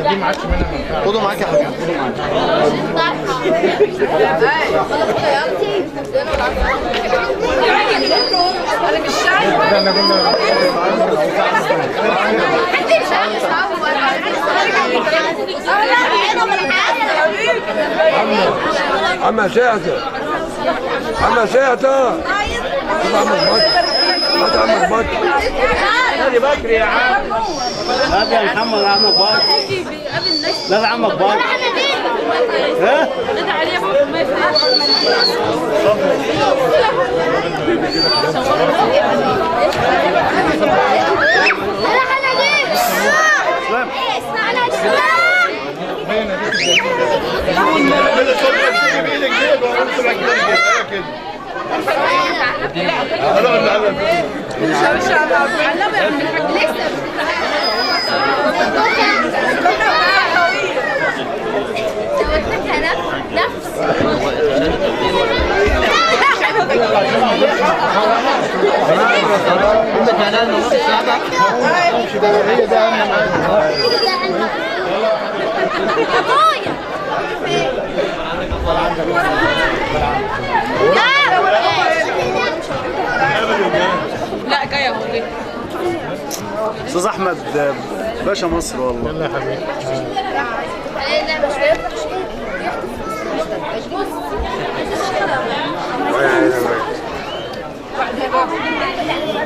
دي ما عادش منها منفعه. خده معاك يا حبيبي، خده معاك. انا مش شايفه. عم ساعته، عم ساعته، عم بكر، عم بكر. نادي بكري يا عم. نادي يا محمد، عمك بكر. نادي عمك بكر. ها؟ نادي علي ابو ما يفهمش. لا جاي اهو. استاذ احمد باشا مصر والله. يلا يا حبيبي.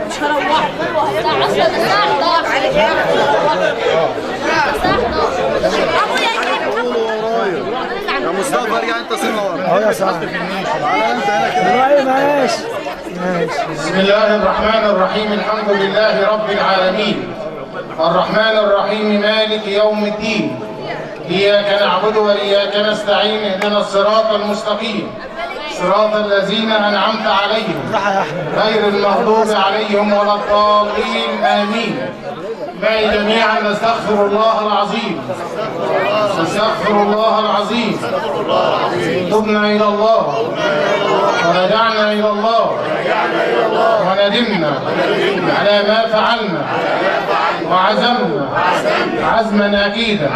مش هروح. يا مصطفى ارجع انت سنة ورا. اهو يا صاحبي. تعالى انت هنا كده. ماشي ماشي. بسم الله الرحمن الرحيم. الحمد لله رب العالمين، الرحمن الرحيم، مالك يوم الدين، إياك نعبد وإياك نستعين، اهدنا الصراط المستقيم، صراط الذين أنعمت عليهم غير المغضوب عليهم ولا الضالين، آمين. معي جميعا نستغفر الله العظيم، نستغفر الله العظيم. تبنا إلى الله ورجعنا إلى الله وندمنا على ما فعلنا وعزمنا عزما أكيدا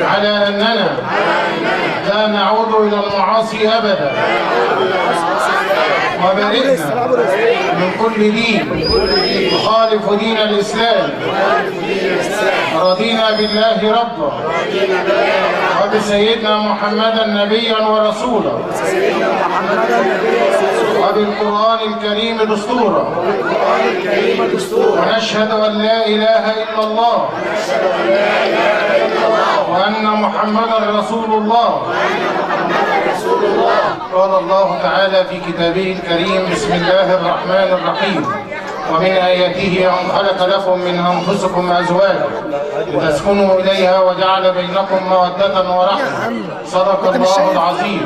على أننا لا نعود إلى المعاصي أبدا، وبرئنا من كل دين يخالف دين الإسلام. رضينا بالله ربا وبسيدنا محمدا نبيا ورسولا وبالقرآن الكريم دستورا، ونشهد أن لا إله إلا الله وأن محمدا رسول الله. قال الله تعالى في كتابه الكريم: بسم الله الرحمن الرحيم، ومن آياته أن خلق لكم من أنفسكم أزواجا لتسكنوا إليها وجعل بينكم مودة ورحمة. صدق الله العظيم.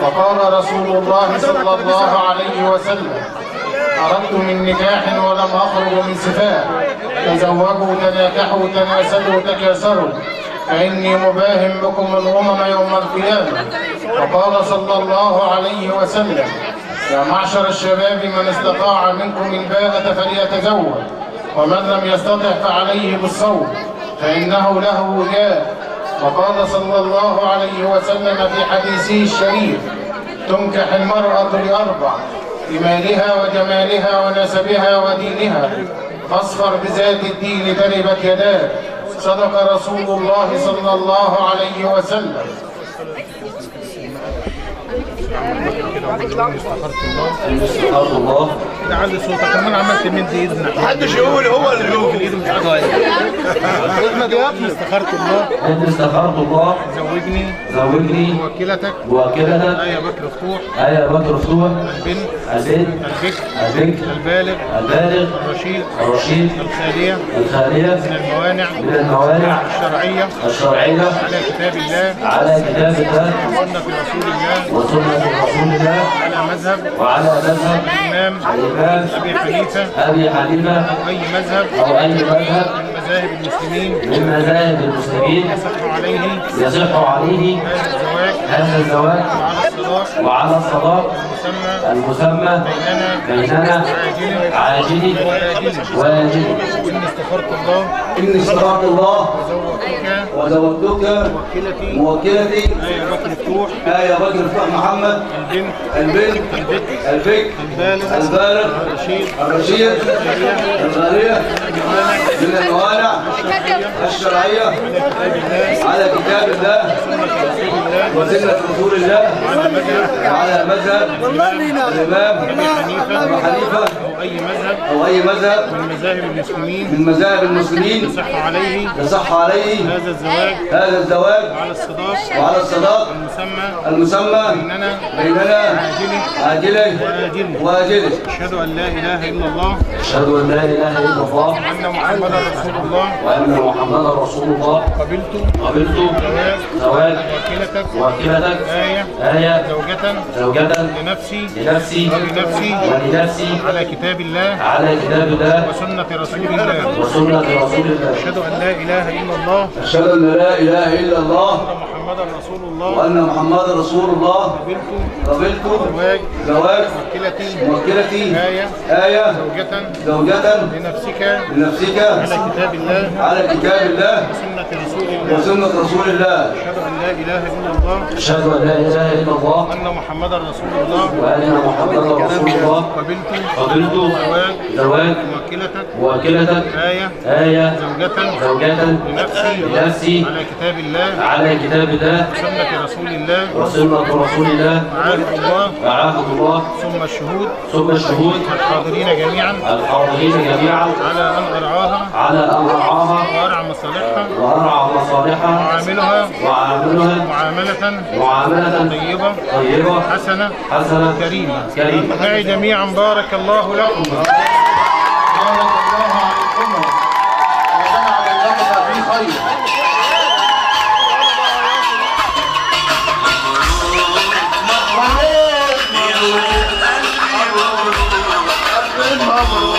وقال رسول الله صلى الله عليه وسلم: أردت من نكاح ولم أخرج من سفاه، تزوجوا تناكحوا تناسلوا تكاثروا، فإني مباهم بكم الأمم يوم القيامة. وقال صلى الله عليه وسلم: يا معشر الشباب، من استطاع منكم الباءة فليتزوج، ومن لم يستطع فعليه بالصوم، فإنه له وجاء. وقال صلى الله عليه وسلم في حديثه الشريف: تنكح المرأة لأربع، لمالها وجمالها ونسبها ودينها، فاصفر بذات الدين تربت يداك. صدق رسول الله صلى الله عليه وسلم. استخرت الله. لعل صوتك، انا عملت من دي ايد. محدش يقول، هو اللي يقول. احمد يا ابني. استخرت الله. اني استخرت الله. زوجني. زوجني. موكلتك. موكلتك. آية بكر فتوح. آية بكر فتوح. البنت. البنت. البكر. البكر. البالغ. البالغ. الرشيد. الرشيد. الخالية. الخالية. من الموانع. من الموانع. الشرعية. الشرعية. على كتاب الله. على كتاب الله. وسنة رسول الله. وسنة رسول الله. على مذهب. وعلى مذهب. الإمام. الإمام. أبي حنيفة. أبي حنيفة. أو أي مذهب. أو أي مذهب. من مذاهب المسلمين من مذاهب المسلمين يصح عليه يصح عليه هذا الزواج هذا الزواج وعلى الصداق وعلى الصداق المسمى المسمى بيننا بيننا عاجله واجله. إني استخرت الله إني استخرت الله وزوجتك وزوجتك موكلتي موكلتي آية بكر فتوح آية بكر فتوح محمد البنت البنت البكر البكر البالغ البالغ الرشيد الرشيد الغالية من الموانع الشرعية على كتاب الله وسنة رسول الله وعلى مذهب الإمام أبو حنيفة أو أي مذهب أو أي مذهب من مذاهب المسلمين من مذاهب المسلمين يصح عليه يصح عليه هذا الزواج هذا الزواج وعلى الصداق وعلى الصداق المسمى المسمى بيننا بيننا عاجله وآجله. وآجله. أشهد أن لا إله إلا الله أشهد أن لا إله إلا الله وأن محمدا رسول الله. وأن محمدا رسول الله. قبلت قبلت زواج زواج موكلتك موكلتك آية آية زوجة زوجة لنفسي لنفسي ولنفسي ولنفسي على كتاب الله على كتاب الله وسنة رسول الله. وسنة رسول الله. أشهد أن لا إله إلا الله أشهد أن لا إله إلا الله وأن محمدا رسول الله. وأن محمدا رسول الله. قبلت قبلت زواج زواج موكلتي موكلتي آية آية زوجة زوجة لنفسك لنفسك على كتاب الله على كتاب الله وسنة رسول الله. وسنة رسول الله. أشهد أن لا إله إلا الله أشهد أن لا إله إلا الله وأن محمدا رسول الله. وأن محمدا رسول الله. قبلت قبلت زواج زواج موكلتك موكلتك آية آية زوجة زوجة لنفسي لنفسي على كتاب الله على كتاب الله وسنة رسول الله. وسنة رسول الله. معاذ الله معاذ الله ثم الشهود ثم الشهود الحاضرين جميعا الحاضرين جميعا على أن أرعاها على أن أرعاها وأرعى مصالحها وأرعى مصالحها وأعاملها وأعاملها معاملة معاملة طيبة طيبة حسنة حسنة كريمة. كريمة. معي جميعا بارك الله لكم. بارك الله عليكم وجمع بينكما في خير. مبروك.